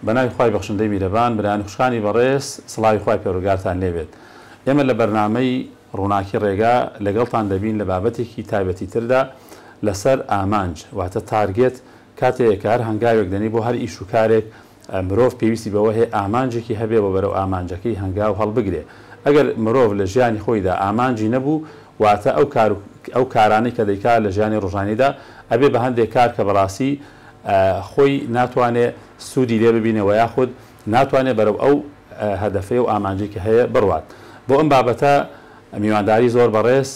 بەناوی خوای بەخشندەی میرەبان برایان و خوشکانی بەڕێز سڵاوی خوای پەروەردگارتان لێبێت ئێمە لە بەرنامەی ڕووناکی ڕێگا لەگەڵتان دەبین لە بابەتێکی تایبەتی تردا لەسەر ئامانج واتە target کاتێ کە هەر هەنگاوێک دەنێی بۆ هەر ئیش و کارێک مرۆڤ پێویستی بەوە هەیە ئامانجێکی هەبێ و بەرەو ئامانجەکەی هەنگاو هەڵبگرێ. ئەگەر مرۆڤ لە ژیانی خۆیدا ئامانجی نەبوو، واتە ئەو کار و ئەو کارانەی کە دەیکا لە ژیانی ڕۆژانەیدا ئەبێ بە هەندێ کار کە بەڕاستی خۆی ناتوانێ سوودی لێ ببینێ وە یاخود ناتوانێ بەرەو ئەو هەدەفەی و ئامانجەی کە هەیە بڕوات. بۆ ئەم بابەتە میوانداری زۆر بەڕێز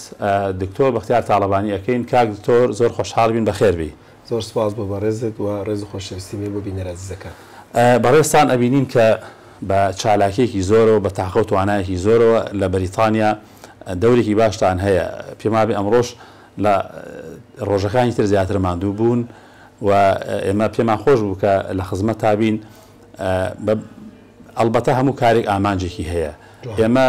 دکتۆر بەختیار تاڵەبانی ئەکەین. کاک دکتۆر زۆر خۆشحاڵ بین بەخێر بێی. زۆر سوپاس بۆ بەڕێزت و ڕێز و خۆشەویستیم هەیە بۆ بینەرە ئازیزەکان. بەڕێزتان ئەبینین کە بە چالاکیەکی زۆرەوە بە تاقە و توانایەکی زۆرەوە لە بەریتانیا دەورێکی باشتان هەیە پێم وابێ ئەمڕۆش لە ڕۆژەکانی تر زیاتر ماندوو بوون و ئێمە پێمان خۆش بوو کە لە خزمەتتا بین بە ئەڵبەتە هەموو کارێک ئامانجێکی هەیە ئێمە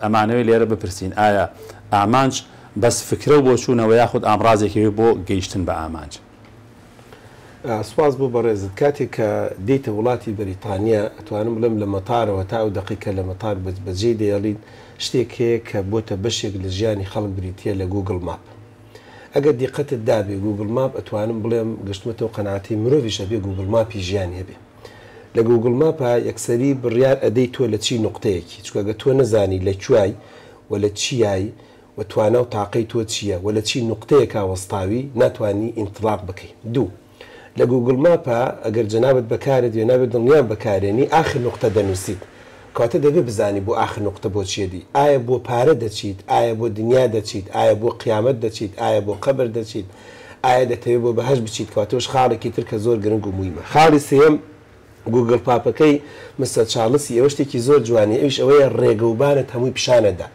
ئەمانەوێت لێرە بپرسین ئایا ئامانج بەس فکرە و بۆچوونە وە یاخود ئامڕازێکی هەیە بۆ گەیشتن بە ئامانج؟ سوپاس بۆ بەڕێزت. کاتێک کە دێیتە وڵاتی بەریتانیا ئەتوانم بڵێم لە مەتارەوە تا ئەو دەقەی کە لە مەتار بەجێی دەیەڵیت شتێک هەیە کە بۆتە بەشێک لە ژیانی خەڵک بریتیە لە Google Map. ئەگەر دیقەتت دابێ Google Map ئەتوانم بڵێم گەشتمەتەوە قەناعەتەی مرۆڤیش ئەبێ Google Map ی ژیانی هەبێ. لە Google Map ا یەکسەری بڕیار ئەدەی تۆ لە چی نوقتەیەکی چونکە گەر تۆ نەزانی لە کوای و لە چیای و توانا و تاقەی تۆ چیە و لە چی نوقتەیەکا وەستاوی ناتوانی ئینتڵاق بکەی دوو لە Google Map ا ئەگەر جەنابت بەکارت وێنابێت دڵنیام بەکارێنی ئاخر نوقتە دەنوسیت کەواتە دەبێ بزانی بۆ ئاخر نوقتە بۆ چیە دی ئایا بۆ پارە دەچیت ئایا بۆ دنیا دەچیت ئایا بۆ قیامەت دەچیت ئایا بۆ قەبر دەچیت ئایا دەتەوێ بۆ بەهەشت بچیت کەواتە ئەوش خاڵێکی تر کە زۆر گرنگ و مویمە خاڵی سێیەم گوگڵ پاپەکەی مستەر چارڵسی ئەوە شتێکی زۆر جوانیە ئەویش ئەوەیە ڕێگەوبانت هەمووی پیشانەدا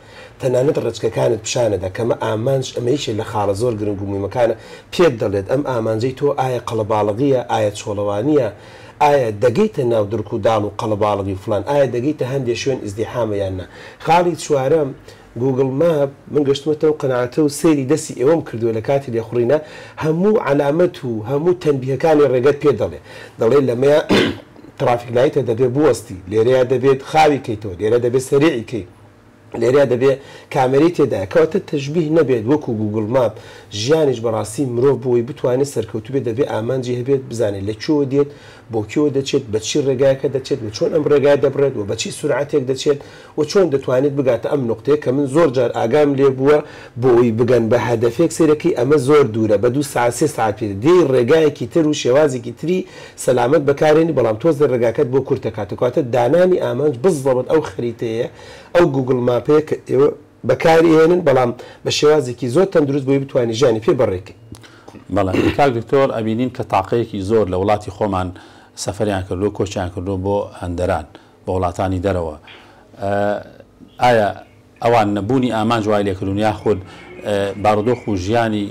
تەنانەت ڕێچکەکانت پیشانەدا کەمە ئامانج ئەمە یەکێ لە خاڵە زۆر گرنگ و مویمەکانە پێت دەڵێت ئەم ئامانجەی تۆ ئایا قەڵەباڵغیە ئایا چۆڵەوانیە ئایا دەگەیتە ناو دڕک و داڵ و قەڵەباڵغی و فڵان ئایا دەگەیتە هەندێ شوێن ئیزدیحامە یان نا خاڵی چوارەم Google Map، من گەشتمەتە ئەو قەناعەتە و سەیری دەستی ئێوەم کردووە لە کاتی لێخوڕینا هەموو عەلامەت و هەموو تەنبیهەکانی ڕێگەت پێ دەڵێ دەڵێ لەمەیا traffic light ە دەبێ بوەستی لێرەیا دەبێت خاوی کەیتەوە لێرە دەبێ سەریعی کەی لێرەیا دەبێ کامێرەی تێدایە کەواتە تەشبیه نەبێت وەکو Google Map ژیانیش بەڕاستی مرۆڤ بۆی بتوانێت سەرکەوتوو بێت دەبێ ئامانجی هەبێت بزانێت لە کوێوە دێت بۆ کوێوە دەچێت بە چی ڕێگایەکە دەچێت و چۆن ئەم ڕێگایە دەبڕێت و بە چی سورعەتێک دەچێت و چۆن دەتوانێت بگاتە ئەم نوقتەیە کە من زۆر جار ئاگام لێ بووە بۆی بگەن بە هەدەفێک سەیرەکەی ئەمە زۆر دوورە بە دوو سەعات سێ سەعات پێ دێی ڕێگایەکی تر و شێوازێکی تری سەلامەت بەکارێنی بەڵام تۆزێ ڕێگاکەت بۆ کورت دەکاتەوە کەواتە دانانی ئامانج بزەبت ئەو خەریتەیە ئەو Google Map ەیە کە ئێوە بەکاری ئەهێنن بەڵام بە شێوازێکی زۆر تەندروست بۆی بتوانی ژیانی پێ بەڕێکەی. بەڵێ کاک دکتۆر ئەبینین کە تاقەیەکی زۆر لە وڵاتی خۆمان سەفەریان کردووە کۆچیان کردووە بۆ هەندەران بۆ وڵاتانی دەرەوە ئایا ئەوان نەبوونی ئامانج وای لێکردوون یاخود بارودۆخ و ژیانی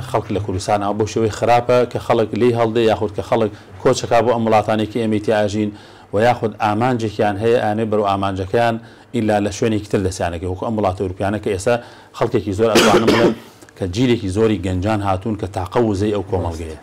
خەڵک لە کوردستان ئەوە بەو شێوەی خراپە کە خەڵک لێی هەڵدێ یاخود کە خەڵک کۆچەکا بۆ ئەم وڵاتانەی کە ئێمەی تیا ئەژین و یاخود ئامانجێکیان هەیە ئەیانەوێت بەرەو ئامانجەکەیان ئیلا لە شوێنێکی تر دەستیانەکەوێت وەکو ئەم وڵاتە ئەوروپیانە کە ئێستا خەڵکێکی زۆر ئەتوانم بڵێم کە جیلێکی زۆری گەنجان هاتوون کە تاقە وزەی ئەو کۆمەڵگەیە.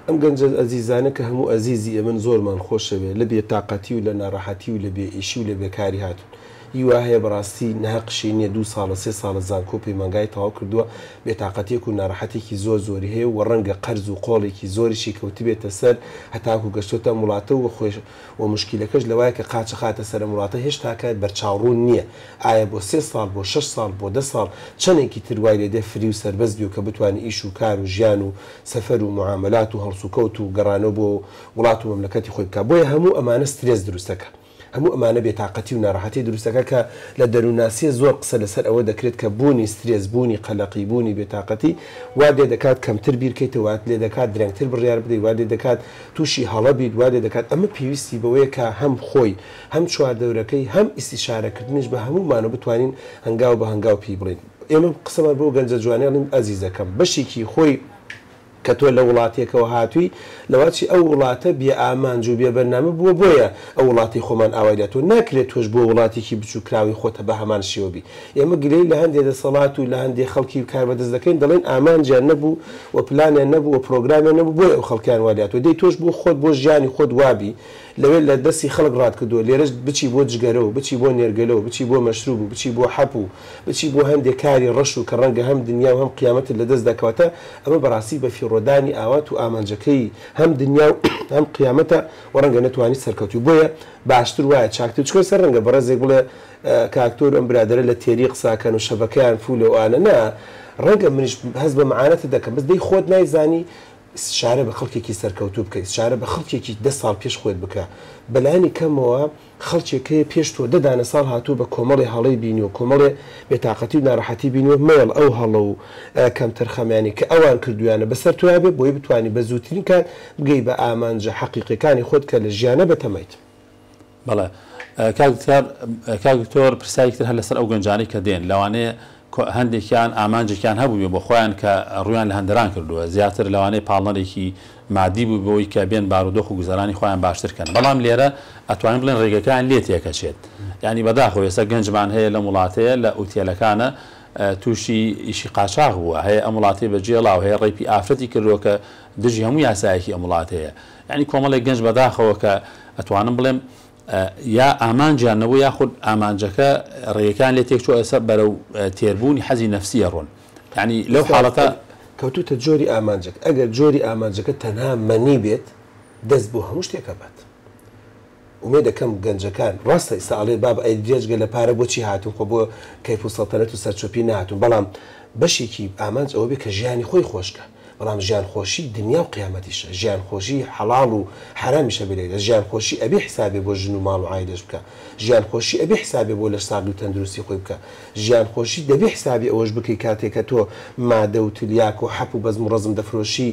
ئەم گەنجە ئەزیزانە کە هەموو ئەزیزی ئێمەن زۆرمان خۆشەوێ لە بێ تاقەتی و لە ناڕەحەتی و لە بێ ئیشی و لە بێکاری هاتوون هی وا هەیە بەڕاستی نەهەقشی نیە دوو ساڵە سێ ساڵە زانکۆ و پەیمانگای تەواو کردووە بێ تاقەتیەک و ناڕەحەتێکی زۆر زۆری هەیە و ڕەنگە قەرز و قۆڵێکی زۆریشی کەوتبێتە سەر هەتاکو گەشتۆتە ئەم وڵاتە و خۆی و موشکیلەکەش لەوایە کە قاچ ئەخاتە سەر ئەم وڵاتە هێشتاکە بەرچاوڕوون نیە ئایا بۆ سێ ساڵ بۆ شەش ساڵ بۆ دە ساڵ چەنێکی تر وای لێدێ free و سەربەست بی و کە بتوانی ئیش و کار و ژیان و سەفەر و موعامەلات و هەڵسوکەوت و گەڕانەوە بۆ وڵات و مەملەکەتی خۆی بکا بۆیە هەموو ئەمانە سترێس دروست ئەکا هەموو ئەمانە بێتاقەتی و ناڕەحەتی دروست ئەکا کە لە دەروونناسیە زۆر قسە لەسەر ئەوە دەکرێت کە بوونی سترێس بوونی قەلەقی بوونی بێتاقەتی وات لێ دەکات کەمتر بیرکەیتەوە وات لێ دەکات درەنگتر بڕیار بدەیت وات لێ دەکات تووشی هەڵە بیت وات لێ دەکات ئەمە پێویستی بەوەیە کە هەم خۆی هەم چواردەورەکەی هەم ئیستیشارەکردنیش بە هەموومانەوە بتوانین هەنگاو بە هەنگاو پێی بڵێین. ئێمە قسەمان بۆ گەنجە جوانەی ئەڵێین ئەزیزەکەم بەشێکی خۆی. کە تۆ لە وڵاتێکەوە هاتووی لەواچی ئەو وڵاتە بێ ئامانج و بێ بەرنامە بووە بۆیە ئەو وڵاتەی خۆمان ئاوای لە تۆ ناکرێت تۆش بۆ وڵاتێکی بچووکراوی خۆتە بە هەمان شێوە بی. ئێمە گلەیی لە هەندێ دەسەڵات و لە هەندێ خەڵکی کاربەدەست دەکەین دەڵێین ئامانجیان نەبوو و پلانیان نەبوو و پرۆگرامیان نەبوو بۆیە ئەو خەڵکەیان وا لێهاتووە. دەی تۆش بۆ خۆت بۆ ژیانی خۆت وابی لەوێ لە دەستی خەڵک ڕاتکردووە لێرەش بچی بۆ جگەرە و بچی بۆ نێرگەلە و بچی بۆ مەشروب و بچی بۆ حەپ و بچی بۆ هەندێ کاری ڕەش و کە ڕەنگە هەم دنیا و هەم قیامەتت لە دەست دا کەواتە ئەمە بەڕاستی بەفیڕۆدانی ئاوات و ئامانجەکەی هەم دنیا و هەم قیامەتە و ڕەنگە نەتوانی سەرکەوتوو بۆیە باشتر وایە چاکتر چونکە سەر ڕەنگە بەڕێزێک بڵێ کاکتۆر ئەم برادەرە لە تێری قساکەن و شەبەکەیان فولە و ئانە نا ڕەنگە منیش هەست بە معانەتت دەکەم بەس دەی خۆت نایزانی ئیستشارە بە خەڵکێکی سەرکەوتوو بکە، ئیستشارە بە خەڵکێکی دە ساڵ پێش خۆت بکە، بەلایەنی کەمەوە خەڵکێک هەیە پێش تۆ دە دانە ساڵ هاتووە بە کۆمەڵێ هەڵەی بینیوە، کۆمەڵێ بێتاقەتی و ناڕەحەتی بینیوە، مەیەڵ ئەو هەڵە و کەمتەرخەمیانەی کە ئەوان کردوویانە بەسەر تۆیا بێ، بۆی بتوانی بە زووترین کات بگەی بە ئامانجە حەقیقیەکانی خۆت کە لە ژیانە بەتەمایت. بەڵێ کاک دکتۆر کاک دکتۆر پرسیارێکی تر هەر لەسەر ئەو گەنجانەی کە دێن لەوانەیە هەندێکیان ئامانجێکیان هەبووبێ بۆ خۆیان کە ڕوویان لە هەندەران کردووە زیاتر لەوانەیە پاڵنەرێکی مادی بوو بۆی کە بێن بارودۆخ و گوزەرانی خۆیان باشتر کەن بەڵام لێرە ئەتوانین بڵێن ڕێگەکەیان لێ تێکەچێت یانی بەداخەوە ئێستا گەنجمان هەیە لەم وڵاتەیە لە ئوتێلەکانە تووشی ئیشی قاچاخ بووە هەیە ئەم وڵاتەی بەجێڵاو هەیە ڕێپی ئافرەتی کردووە کە دژی هەموو یاسایەکی ئەم وڵاتەیە یانی کۆمەڵێک گەنج بەداخەوە کە ئەتوانم بڵێم یا ئامانجیان نەبوو یاخود ئامانجەکە ڕێیەکان لێ تێکچووە ئێستا بەرەو تێربوونی حەزی نەفسی ئەڕۆن یانی لەو حاڵەتە. کەوتووتە جۆری ئامانجەکە ئەگەر جۆری ئامانجەکە تەنها مەنی بێت دەست بۆ هەموو شتێک ئەبات ئومێدەکەم گەنجەکان ڕاستە ئیستا ئەڵێ بابە ئەی بێجگە لە پارە بۆچی هاتوون خۆ بۆ کەیف و سەڵتەنەت و سەرچۆپی نەهاتوون بەڵام بەشێکی ئامانج ئەوە بێ کە ژیانی خۆی خۆشکا بەڵام ژیان خۆشی دنیا و قیامەتیشە ژیان خۆشی حەڵاڵ و حەرامیشە بێ لێرە ژیان خۆشی ئەبێ حسابێ بۆ ژن و ماڵ و عایلەش بکا ژیان خۆشی ئەبێ حسابێ بۆ لەش ساغی و تەندروستی خۆی بکا ژیان خۆشی دەبێ حسابی ئەوەش بکەی کاتێ کە تۆ مادە و تلیاک و حەپ و بەزم و ڕەزم دەفرۆشی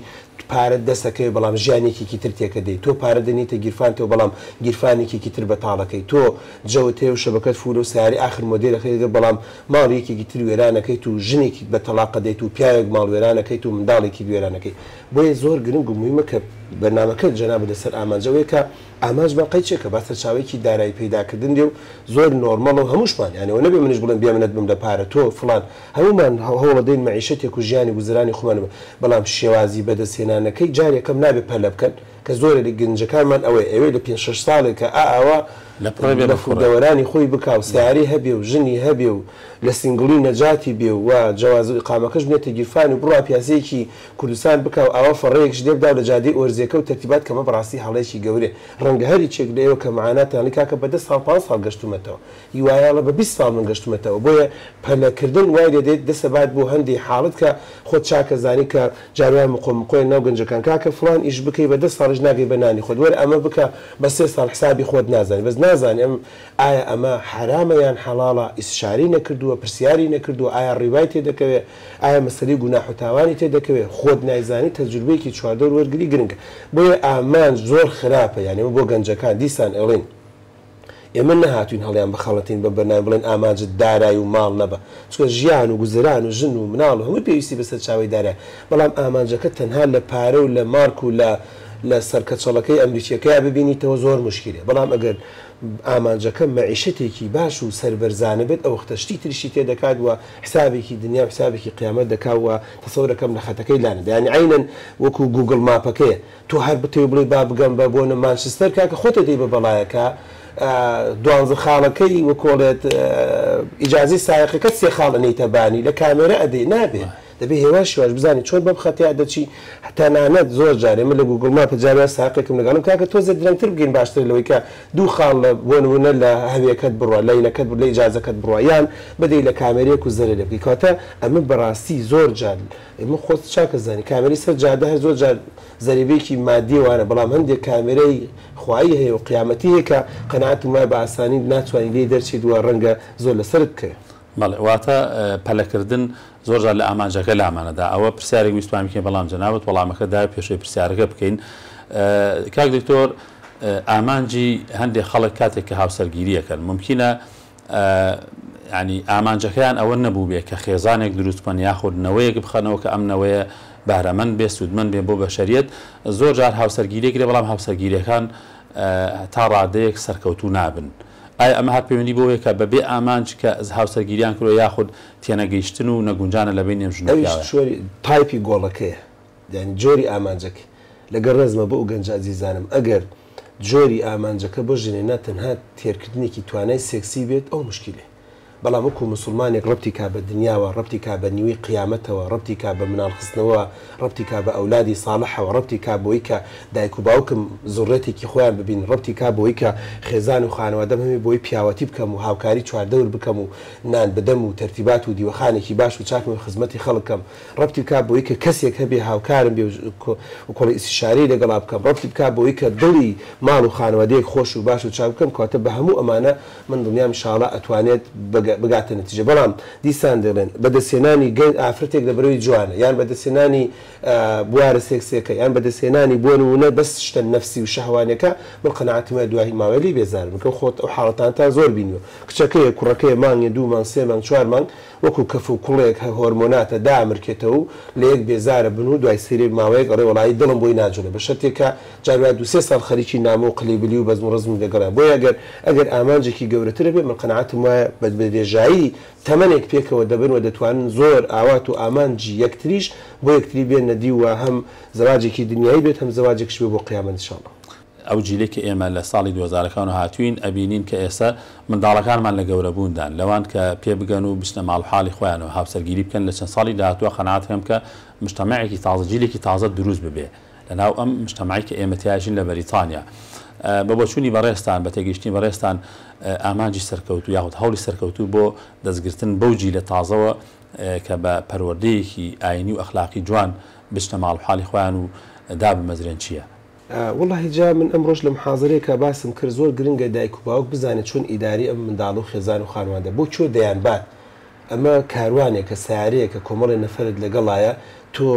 پارەت دەست ئەکەوێ بەڵام ژیان یەکێکی تر تێکەدەی تۆ پارە دەنیتە گیرفانتەوە بەڵام گیرفان یەکێکی تر بەتاڵەکەی تۆ جەوت هەیە و شەبەکەت فولە و سەیارەی ئاخر مۆدێل ئەخەیتە بەڵام ماڵی یەکێکی تر وێران ئەکەیت و ژنێکیت بە تەڵاق ئەدەیت و پیاوێک ماڵ وێران ئەکەیت و منداڵێکیت وێران ئەکەی بۆیە زۆر گرنگ و موهیمە کە بەرنامەکە جەنابت لەسەر ئامانج ئەوەیە کە ئامانجمان قەیچێکە با سەرچاوەیەکی دارایی پەیدا کردن بێ و زۆر نۆرمەڵە و هەمووشمان یانی ئەوە نەبێ منیش بڵێم بێ منەت بم لە پارە تۆ فڵان هەموومان هەوڵەدەین مەعیشەتێک و ژیانی گوزەرانی خۆمان بەڵام شێوازی بەدەست هێنانەکەی جارێکەم نابێ پەلە بکەن کە زۆرێ لە گەنجەکانمان ئەوەیە ئەوێ لە پێنج شەش ساڵێکا ئا ئاوا لە پڕێ بێ لە بە کوڕێ. فودەوەرانی خۆی بکا و سەیارەی هەبێ و ژنی هەبێ و لە سینگڵی نەجاتی بێ و وا جەواز و ئیقامەکەش بنێتە گیرفانی و بڕوا پیاسەیەکی کوردستان بکا و ئاوا فەڕەیەکش لێ بدا و لە جادەی ئۆرزێکە و تەرتیبات کەمە بەڕاستی هەڵەیەکی گەورەیە ڕەنگە هەریچێک لە ئێوە کە معاناتان ڵی کاکە بە دە ساڵ پانز ساڵ گەشتومەتەوە هیوایەڵە بە 20 ساڵ من گەشتومەتەوە بۆیە پەلە کردن وای لێ دێت دەسە بات بۆ هەندی حاڵت کە خۆت چاکە زانی کە جار وایە مقۆ مقۆیە ناو گەنجەکان کاکە فڵان ئیش بکەی بە دە ساڵیش ناگەی بە نانی خۆت وەرە ئەمە بکە بە سێ ساڵ حسابی خۆت نازانی بەس نازانی ئەم ئایا ئەمە حەرامە یان حەڵاڵە ئیستشارەی نەکردووە پرسیاری نەکردووە ئایا ڕیبای تێ دەکەوێ ئایا مەسەلەی گوناح و تاوانی تێ دەکەوێ خۆت نایزانی تەجروبەیەکی چواردەور وەرگری گرنگە بۆیە ئامانج زۆر خراپە یانی ئەمە بۆ گەنجەکان دیسان ئەڵێین ئێمە نەهاتوین هەڵیان بخەڵەتین بەم بەرنامە بڵێن ئامانجت دارای و ماڵ نەبە چونکە ژیان و گوزەران و ژن و مناڵ و هەمووی پێویستی بە سەرچاوەی دارایە بەڵام ئامانجەکە تەنها لە پارە و لە مارک و لە لە سەرکەچەڵەکەی ئەمریکیەکەیا ببینیتەوە زۆر موشکیلەیە بەڵام ئەگەر ئامانجەکە مەعیشەتێکی باش و سەربەرزانە بێت ئەوەختە شتی تریشی تێدەکات و حسابێکی دنیا و حسابێکی قیامەت دەکا و تەسەورەکەم لە خەتەکەی لانەدا یانی عەینەن وەکو گوگڵ ماپەکەیە تۆ هەر بتەوێ بڵێی با بگەم بە بۆنە مانچستەر کاکە خۆت ئەدەی بە بەڵایەکە دوانزە خاڵەکەی وەکۆڵێت ئیجازەی سایەقەکەت سێ خاڵ ئەنێیتە بانی لە کامێرە ئەدەی نابێ دەبێ هێواش هێواش بزانی چۆن بەم خەتەیا دەچی تەنانەت زۆر جار ئێمە لە گوگڵ ماپ جار وایە سایەقێکم لەگەڵم کاکە تۆزێ درەنگتر بگەین باشترە لەوەی کە دوو خاڵ لە بۆ نموونە لە هەوێکەت بڕوا لەینەکەت لە ئیجازەکەت بڕوا یان بدەی لە کامێرەیەک و زەرەر لێ بکەی کەواتە ئەمە بەڕاستی زۆر جار ئێمە خۆت چاک ئەزانی کامێرەی سەر جادە هەر زۆر جار زەریبەیەکی مادیە وانە بەڵام هەندێک کامێرەی خوایی هەیە و قیامەتی هەیە کە قەناعەتم وایە بە ئاسانی ناتوانی لێی دەرچیت و ڕەنگە زۆر لەسەرت بکەوێ. بەڵێ واتە پەلەکردن زۆر جار لە ئامانجەکە لامانەدا ئەوە پرسیارێک ویستمان بکەین بەڵام جەنابت وەڵامەکە دایە پێشەوەی پرسیارەکە بکەین کاک دکتۆر ئامانجی هەندێک خەڵک کاتێک کە هاوسەرگیری ئەکەن مومکینە یانی ئامانجەکەیان ئەوە نەبووبێ کە خێزانێک دروست بکەن یاخود نەوەیەک بخەنەوە کە ئەم نەوەیە بەهرەمەند بێ، سوودمەند بێ بۆ بەشەریەت. زۆر جار هاوسەرگیری کرێ، بەڵام هاوسەرگیریەکان تا ڕادەیەک سەرکەوتوو نابن. ئایا ئەمە هەر پەیوەندی بەوەیە کە بەبێ ئامانج کە هاوسەرگیریان کردووە یاخود تێنەگەیشتن و نەگونجانە لە بەینی ئەم ژن و ئەویش پیاوە؟ چۆری type ی goal ەکەیە یانی جۆری ئامانجەکەی. لەگەڵ ڕێزمە بۆ ئەو گەنجە ئەزیزانم ئەگەر جۆری ئامانجەکە بۆ ژنێنا تەنها تێرکردنێکی توانای سێکسی بێت ئەو موشکیلەیە. بەڵام وەکو موسوڵمانێک ڕەبتی کا بە دنیاوە، ڕەبتی کا بە نیوەی قیامەتەوە، ڕەبتی کا بە مناڵ خستنەوە، ڕەبتی کا بە ئەولادی ساڵحەوە، ڕەبتی کا بەوەی کە دایک و باوکم زوڕێتێکی خۆیان ببینن، ڕەبتی کا بەوەی کە خێزان و خانەوادەم هەبێ بۆی پیاوەتی بکەم و هاوکاری چواردەور بکەم و نان بدەم و تەرتیبات و دیوەخانێکی باش و چاکم هەبێ خزمەتی خەڵک کەم، ڕەبتی بکا بەوەی کە کەسێک هەبێ هاوکارم بێ و کۆڵی ئیستیشارەی لەگەڵا بکەم، ڕەبتی بکا بەوەی کە دڵی ماڵ و خانەوادەیەک خۆش و باش و چاک بکەم، کەواتە بە هەموو ئەمانە من دڵنیام ان شاءاللە ئەتوانێت بگاتە نەتیجە بەڵام دیسان دەڵێن بەدەستهێنانی گەنج ئافرەتێک لەبەرەوەی جوانە یان بەدەستهێنانی بوارە سێکسیەکە یان بەدەستهێنانی بۆ نمونە بەس شتە نەفسی و شەهوانیەکە من قەناعەتم وایە دوای ماوەیە لێی بێزار بن کە خۆت ئەو حاڵەتانەتان زۆر بینیوە کچەکەیە کوڕەکەیە مانگێ دوو مانگ سێ مانگ چوار مانگ وەکو کەف و کوڵێک هە هۆرمۆناتە دامرکێتەوە و لەیەک بێزارە بن و دوای سەیرێ ماوەیەک ئەڵێ وەڵایی دڵم بۆی ناجوڵێ بە شەرتێک کە جار وایە دوو سێ ساڵ خەریکی نامە و قلیبلی و بەزم و ڕەزمی لەگەڵیان بۆیە گەر ئەگەر ئامانجێکی گەورەتر هەبێ من قەناعەتم وایە بە درێژایی تەمەنێک پێکەوە دەبن و دەتوانن زۆر ئاوات و ئامانجی یەکتریش بۆ یەکتری بێننە دی و هەم زەواجێکی دنیایی بێت هەم زەواجێکش بێ بۆ قیامەت ان شاء اللە. ئەو جیلەی کە ئێمە لە ساڵی دووهەزارەکانەوە هاتووین ئەبینین کە ئێستا منداڵەکانمان لە گەورەبووندان لەوان کە پێ بگەن و بچنە ماڵ و حاڵی خۆیانەوە هاوسەرگیری بکەن لە چەند ساڵی داهاتووە قەناعەت هەم کە مجتەمەعێکی تازە جیلێکی تازە دروست ببێ لەناو ئەم مجتەمەعەی کە ئێمە تیاژین لە بەریتانیا. بە بۆچوونی بەڕێزتان، بە تێگەیشتنی بەڕێزتان ئامانجی سەرکەوتوو یاخود هەوڵی سەرکەوتوو بۆ دەستگرتن بەو جیلە تازەوە کە بە پەروەردەیەکی ئایینی و ئەخلاقی جوان بچنە ماڵ و حاڵی خۆیان و دابمەزرێن چییە؟ وەڵاهی جا من ئەمڕۆش لە محازەرەیەکا باسم کرد زۆر گرنگە دایک و باوک بزانێت چۆن ئیدارەی ئەم منداڵ و خێزان و خانواندە بۆ کوێ دەیانبات ئەمە کاروانێکە سەیارەیەکە کۆمەڵێ نەفەرت لەگەڵایە تۆ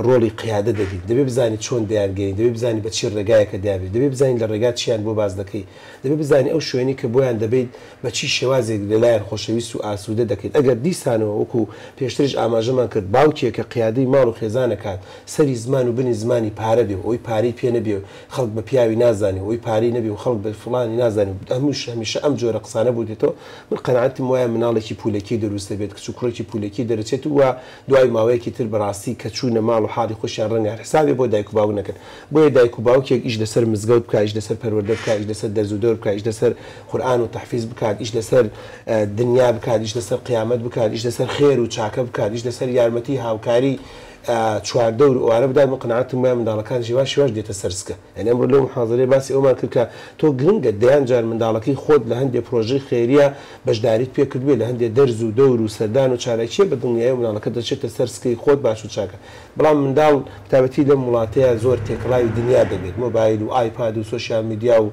ڕۆڵی قیادە دەبیت دەبێ بزانی چۆن دەیانگەیەنی دەبێ بزانی بە چی ڕێگایەکە دەیانبەیت دەبێ بزانی لە ڕێگا چیان بۆ باس دەکەی دەبێ بزانی ئەو شوێنەی کە بۆیان دەبەیت بە چی شێوازێک لەلایان خۆشەویست و ئاسوودە دەکەیت ئەگەر دیسانەوە وەکو پێشتریش ئاماژەمان کرد باوکێک کە قیادەی ماڵ و خێزان ئەکات سەری زمان و بنی زمانی پارە بێ و ئەوی پارەی پێ نەبێ و خەڵک بە پیاوی نازانێ و ئەوی پارەی نەبێ و خەڵک بە فڵانی نازانێ و هەمووش هەمیشە ئەم جۆرە قسانە بۆ دێتەوە من قەناعەتم وایە مناڵێکی پولەکی دروست دەبێت کچ و کوڕێکی پولەکی دەرەچێت و دوای ماوەیەکی تر بەڕاستی کە چوونە ماڵ و حاڵی خۆشیان ڕەنگە هەر حسابێ بۆ دایک و باوک نەکەن بۆیە دایک و باوکێک ئیش لەسەر مزگەوت بکا ئیش لەسەر پەروەردە بکا ئیش لەسەر دەرز و دەور بکا ئیش لەسەر قورئان و تەحفیز بکات ئیش لەسەر دنیا بکات ئیش لەسەر قیامەت بکات ئیش لەسەر خێر و چاکە بکات ئیش لەسەر یارمەتی هاوکاری چواردەور و ئەوانە بدات من قەناعەتم وایە منداڵەکانیش هێواش هێواش دێتە سەر سکە. یانی ئەمڕۆ لەو محازەرەیە باسی ئەوەمان کرد کە تۆ گرنگە دەیان جار منداڵەکەی خۆت لە هەندێ پرۆژەی خێریە بەشداریت پێ کردبێ لە هەندێ دەرز و دەور و سەردان و چالاکیە بە دڵنیایەوە منداڵەکەت دەچێتە سەر سکەی خۆت باش و چاکە بەڵام منداڵ بەتایبەتی لەم وڵاتەیا زۆر تێکەڵاوی دنیا دەبێت مۆبایل و ئایپاد و سۆشیال میدیا و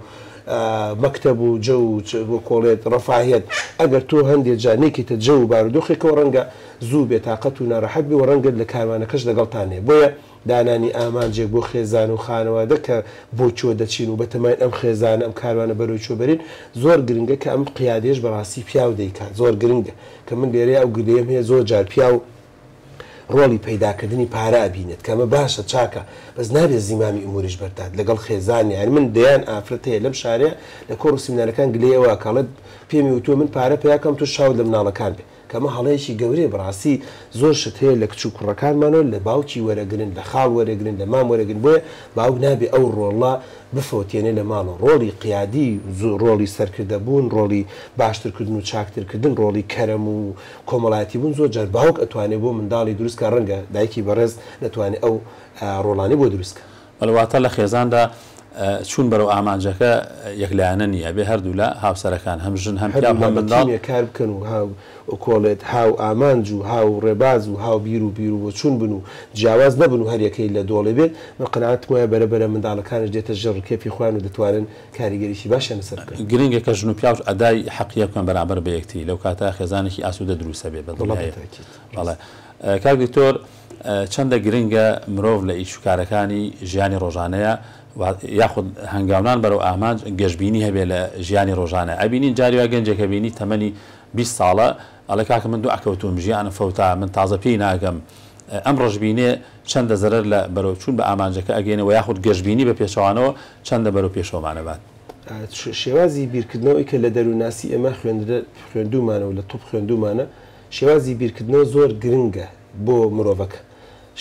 مەکتەب و جەو و وەکۆڵێت ڕەفاهیەت ئەگەر تۆ هەندێ جار نەیکەیتە جەو و بارودۆخێکەوە ڕەنگە زوو بێتاقەت و ناڕەحەت بێ و ڕەنگە لە کاروانەکەش لەگەڵتان نێ بۆیە دانانی ئامانجێک بۆ خێزان و خانەوادە کە بۆ کوێ دەچین و بەتەماین ئەم خێزانە ئەم کاروانە بەرەو کوێ بەرین زۆر گرنگە کە ئەم قیادەیەش بەڕاستی پیاو دەیکات زۆر گرنگە کە من لێرەیا ئەو گلەیەم هەیە زۆر جار پیاو ڕۆڵی پەیداکردنی پارە ئەبینێت کە ئەمە باشە چاکە بەس نابێت زیمامی ئوموریش بەردات لەگەڵ خێزانی یانی من دەیان ئافرەت هەیە لەم شارەیە لە کۆڕ و سیمینارەکان گلەیی ئەوە ئەکا ئەڵێت پێمی وتووە من پارە پەیاکەم تۆش چاوت لە مناڵەکان بێ کە ئەمە هەڵەیەکی گەورەیە بەڕاستی زۆر شت هەیە لە کچ و کوڕەکانمانەوە لە باوکی وەرەگرن لە خاڵ وەرەگرن لە مام وەرەگرن بۆیە باوک نابێ ئەو ڕۆڵە بفەوتێنێ لە ماڵەوە ڕۆڵی قیادی ڕۆڵی سەرکردە بوون ڕۆڵی باشتر کردن و چاکتر کردن ڕۆڵی کەرەم و کۆمەڵایەتی بوون زۆر جار باوک ئەتوانێ بۆ منداڵی دروست کا ڕەنگە دایکی بەڕێز نەتوانێ ئەو ڕۆڵانەی بۆ دروست کا. بەڵێ واتە لە خێزاندا چوون بەرەو ئامانجەکە یەکلایەنە نییە، ئەبێ هەردوولا هاوسەرەکان هەم ژن هەم پیاو هەردوولا هەم بە منداڵ. تیمێک کار بکەن و هاو کۆڵێت هاو ئامانج و هاو ڕێباز و هاو بیر و بیر و بۆچوون بن و جیاواز نەبن و هەریەکەی لە دۆڵێ بێت، من قەناعەتم وایە بەرە بەرە منداڵەکانیش دێتە ژێر ڕکێفی خۆیان و دەتوانن کاریگەریی باشیان لەسەر بکەن. گرنگە کە ژن و پیاوش ئەدای حەقیە بکەن بەرامبەر بە یەکتری لەو کاتە خێزانێکی ئاسوودە دروست ئەبێ بە وەڵا دڵنیاییەوە. بەتاکید بەڵێ ڕاستە. کاک دکتۆر چەندە گرنگە مرۆڤ لە ئیش و کارەکانی ژیانی ڕۆژانەیا یاخود هەنگاونان بەرەو ئامانج گەشبینی هەبێ لە ژیانی ڕۆژانە ئەبینین جاری وا گەنجێک ئەبینی تەمەنی 20 ساڵە ئەڵێ کاکە من دوعکەوتوم ژیانم فەوتا من تازە پێی ناگەم ئەم ڕەشبینیە چەندە زەرەر لە بەرەو چوون بە ئامانجەکە ئەگەینێ وە یاخود گەشبینی بە پێچەوانەوە چەندە بەرەو پێشەوەمان ئەبات؟ شێوازی بیرکردنەوەی کە لە دەروونناسی ئێمە خوێندوومانە و لە طب خوێندوومانە، شێوازی بیرکردنەوە زۆر گرنگە بۆ مرۆڤەکە.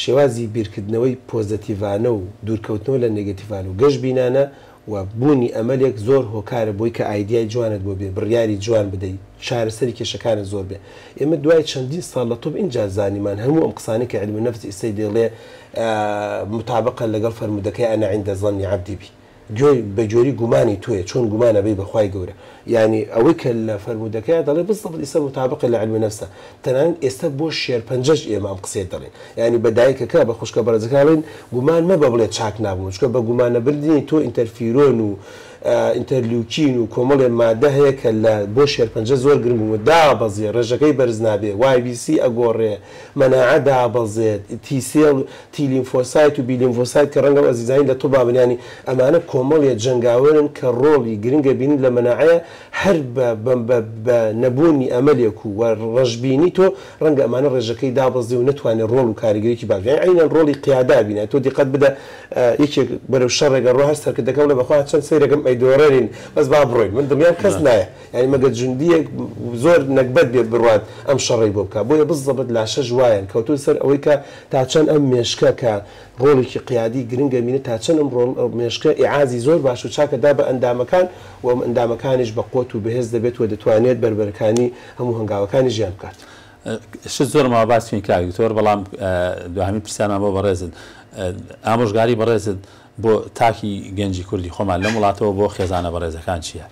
شێوازی بیرکردنەوەی پۆزەتیڤانە و دوورکەوتنەوە لە نێگەتیڤان و گەشبینانە و بوونی ئەمەلێک زۆر هۆکارە بۆی کە ئایدیای جوانت بۆ بێ، بڕیاری جوان بدەی، چارەسەری کێشەکانت زۆر بێ. ئێمە دوای چەندین ساڵ لە طب ئینجا زانیمان هەموو ئەم قسانەی کە علم النفس ئیستەی دەیڵێ متابقە لەگەڵ فەرموودەکەی انا عند ظن عبدی بی. گوێ بە گوێری گومانی تۆیە چۆن گومان ئەبەی بە خوای گەورە یانی ئەوەی کە لە فەرموودەکەیا دەڵێ بالضبط ئیستا متابقە لە علم نفسە تەنانەت ئێستا بۆ شێرپەنجەش ئێمە ئەم قسەیە دەڵێین یانی بە دایکەکە بە خوشکە بەڕێزەکە ئەڵێین گومان مەبە بڵێ چاک نابم چونکە بە گومان نەبردنی تۆ ئینتەرفیرۆن و ئینتەرلیوکین و کۆمەڵێ مادە هەیە کە لە بۆ شێرپەنجە زۆر گرنگ و دابەزێ ڕێژەکەی بەرز نابێ وای بی سی ئەگۆڕێ مەناعە دابەزێت T cell T lymphocyte و B lymphocyte کە ڕەنگە ئەو ئەزیزانی لە طبا بن یانی ئەمانە کۆمەڵێ جەنگاوەرن کە ڕۆڵی گرنگ ئەبینن لە مەناعەیا هەر بە بە بە بە نەبوونی ئەمەلێک و وە ڕەشبینی تۆ ڕەنگە ئەمانە ڕێژەکەی دابەزێ و نەتوانێ ڕۆڵ و کاریگەریی باش یانی عەینەن ڕۆڵی قیادە ئەبینە تۆ دیقەت بدە یەکێک بەرەو شەڕێک ئەڕوا هەر سەرکردەکە بڵێ بەخوا چەند سەیرەکەم ئەیدۆڕێنین بەس با بڕۆین من دڵنیام کەس نایە یانی مەگەر جوندیەک زۆر نەگبەت بێت بڕوات ئەم شەڕەی بۆ بکات بۆیە بزەبت لاشەش وایەن کەوتوون سەر ئەوەی کە تا چەند ئەم مێشکە کە ڕۆڵێکی قیادی گرنگ ئەبینێت تا چەند ئەم ڕۆڵ مێشکە ئیعازی زۆر باش و چاکە دا بە ئەندامەکان و ئەم ئەندامەکانیش بە قوت و بەهێز دەبێت و دەتوانێت بەربەرەکانی هەموو هەنگاوەکانی ژیان بکات. شت زۆر ماوە باس بکەین کاک دکتۆر بەڵام دواهەمین پرسیارمان بۆ بەڕێزت ئامۆژگاری بەڕێزت بۆ تاکی گەنجی کوردی خۆمان لەم وڵاتەوە بۆ خێزانە بەڕێزەکان چییە؟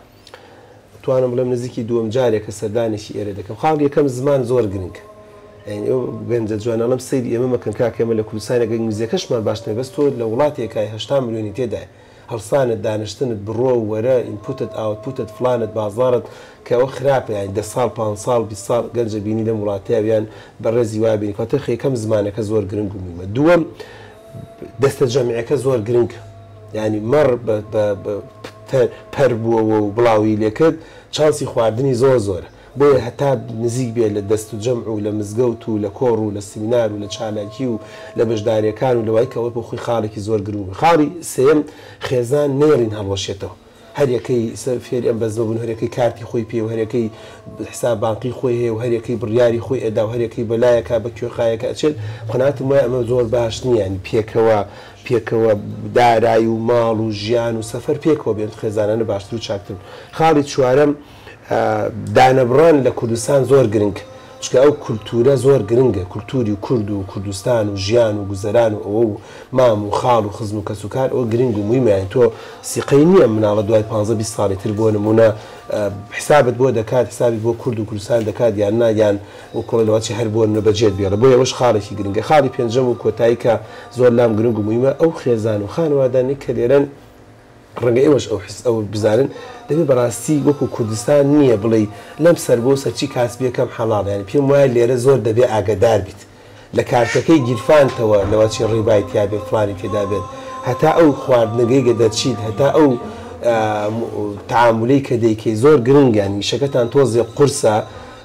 توانم بڵێم نزیکی دووەم جارێکە سەردانێکی ئێرە دەکەم. خاڵی یەکەم زمان زۆر گرنگە. یانی ئەو گەنجە جوانە ئەڵێم سەیری ئێمە مەکەن کاکە ئێمە لە کوردستانێک ئینگلیزیەکەشمان باش نیە بەس تۆ لە وڵاتێکای 80 ملیۆنی تێدایە هەڵسانت دانیشتنت بڕۆ و وەرە input ت output ت فڵانت بازاڕت کە ئەوە خراپە یانی دە ساڵ پانز ساڵ 20 ساڵ گەنجە بینی لەم وڵاتەیە یان بەڕێزی وا بینی کەواتە یەکەم زمانەکە زۆر گرنگ و موهیمە دووەم دەستە جەمعەکە زۆر گرنگە یانی مەڕ بە بە پەر بووەوە و بڵاوی لێکرد چانسی خواردنی زۆر زۆرە بۆیە هەتا نزیک بێت لە دەست و جەمع و لە مزگەوت و لە کۆڕ و لە سمینار و لە چالاکی و لە بەشداریەکان و لەوای کە ئەوە بۆ خۆی خاڵێکی زۆر گرنگ بوو خاڵی سێیەم خێزان نەیەڵین هەڵوەشێتەوە هەریەکەی فێری ئەم بەزمە بوون هەریەکەی کارتی خۆی پێ و هەریەکەی حساب بانقی خۆی هەیە و هەریەکەی بڕیاری خۆی ئەدا و هەریەکەی بەلایەکا بە کوێخایەکە ئەچێت قەناعەتم وایە ئەمە زۆر باش نییە یانی پێکەوە پێکەوە دارای و ماڵ و ژیان و سەفەر پێکەوە بێن خێزانانە باشتر و چاکتر بن خاڵی چوارەم دانەبڕان لە کوردستان زۆر گرنگ چونکە ئەو کولتوورە زۆر گرنگە، کولتووری کورد و کوردستان و ژیان و گوزەران و ئەوە و مام و خاڵ و خزم و کەسوکار ئەوە گرنگ و مویمە یانی تۆ سیقەی نییە مناڵە دوای پانزە 20 ساڵی تر بۆ نموونە حسابت بۆ دەکات حسابی بۆ کورد و کوردستان دەکات یان نا یان وەکوڵێ لەوەچی هەر بۆ نموونە بەجێت بێڵێ بۆیە ئەوەش خاڵێکی گرنگە خاڵی پێنجەم و کۆتایی کە زۆر لام گرنگ و مویمە ئەو خێزان و خانەوادانەی کە لێرەن ڕەنگە ئێوەش ئەو حس ئەوە بزانن دەبێ بەڕاستی وەکو کوردستان نییە بڵێی لەم سەر بۆ سەر چی کاسبیەکەم حەڵاڵە یانی پێم وایە لێرە زۆر دەبێ ئاگەدار بیت لە کارتەکەی گیرفانتەوە لەوە چی ڕیبای تیا بێت فڵانی تێدا بێت هەتا ئەو خواردنەگەی گە دەرچیت هەتا ئەو تەعامولەی کە دەیکەی زۆر گرنگە یانی ئیشەکەتان تۆزێ قورسە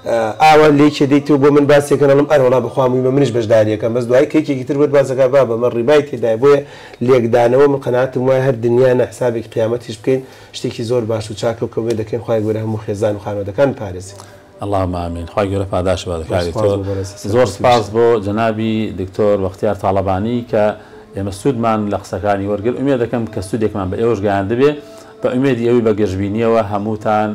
ئاوا لێکێ دێیتەوە بۆ من باسی ئەکەن ئەڵێم ئەرەوەڵا بەخوا مویمە منیش بەشداری ئەکەم بەس دوایی کە یەکێکی تر بۆت باس ئەکا بابە ئەمە ڕیبای تێدایە بۆیە لێکدانەوە من قەناعەتم وایە هەر دنیا نا حسابێکی قیامەتیش بکەین شتێکی زۆر باش و چاکە و کە ئومێد دەکەین خوای گەورە هەموو خێزان و خانەوادەکان بپارێزێ. اللهم آمین خوای گەورە پاداشت بات زۆر کاک سوپاس دکتۆر بۆ بەڕێزت زۆر سەرکەوتوو سوپاس بیت. بۆ جەنابی دکتۆر بەختیار تاڵەبانی کە ئێمە سوودمان لە قسەکانی وەرگرت ئومێد دەکەم کە سوودێکمان بە ئێوەش گەیاندبێ بە ئومێدی ئەوی بە گەشبینیەوە هەمووتان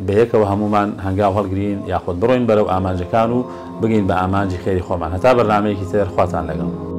بەیەکەوە هەموومان هەنگاو هەڵگرین یاخود بڕۆین بەرەو ئامانجەکان و بگەین بە ئامانجی خێری خۆمان هەتا بەرنامەیەکی تر خواتان لەگەڵ.